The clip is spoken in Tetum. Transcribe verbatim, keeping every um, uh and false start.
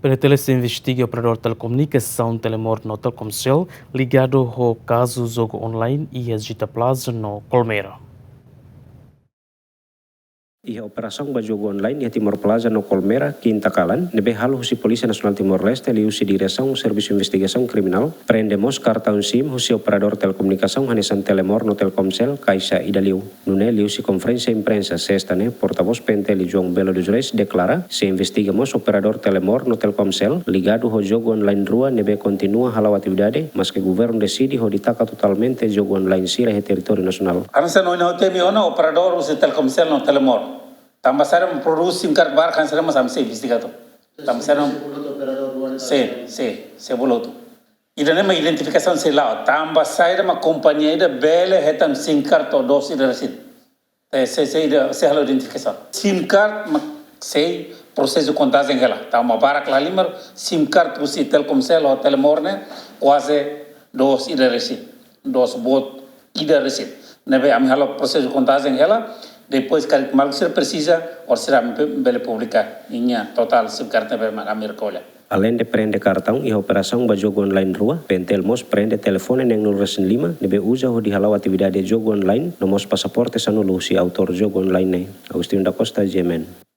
PNTL sei investiga operadór telekomunikasaun Telemor no Telkomcel ligadu ho kazu jogu online iha Gita Plaza no Colmera. Iha operasaun ba jogu online iha Timor Plaza no Colmera, kinta kalan, ne'ebé halo husi Polísia Nasionál Timor-Leste liuhusi Diresaun Servisu Investigasaun Kriminál, prende mós kartaun SIM husi operadór telekomunikasaun hanesan Telemor no Telkomcel kaixa ida liu. Nune'e liuhusi konferénsia imprensa sesta ne'e, portavós PNTL João Belo dos Reis deklara, sei investiga mós operadór Telemor no Telkomcel ligadu ho jogu online rua ne'ebé kontinua hala'o atividade, maske governu deside hodi taka totalmente jogu online sira iha territóriu nasionál. Hanesan ohin ha'u temi ona, operadór husi Telkomcel no Telemor. Tanba saida mak prodús SIM card barak hanesan ne'e mak ami sei investiga hotu. Tanba saida mak, sei, sei, sei bolu hotu. Ida-ne'e mak identifikasaun sei la'o. Tanba saida mak kompañia ida bele hetan SIM card to'o doos ida resin. Eh, sei, sei ida, sei halo identifikasaun. SIM card mak sei prosesu kontajen hela. Tanba barak la halimar SIM card husi Telkomcel ho Telemor ne'e kuaze doos ida resin. Doos boot ida resin. Ne'ebé ami halo prosesu kontajen hela, depois karik maluk sira presiza, orsida ami be-, bele publika ninia totál SIM card ne'ebé mak ami rekolla. Aleinde prende kartaun iha operasaun ba jogu online rua, PNTL mós prende telefone neen-nulu resin lima ne'ebé uza hodi hala'o atividade jogu online, no mós pasaporte sanulu husi autór jogu online ne'e. Agostinho da Costa, GMN.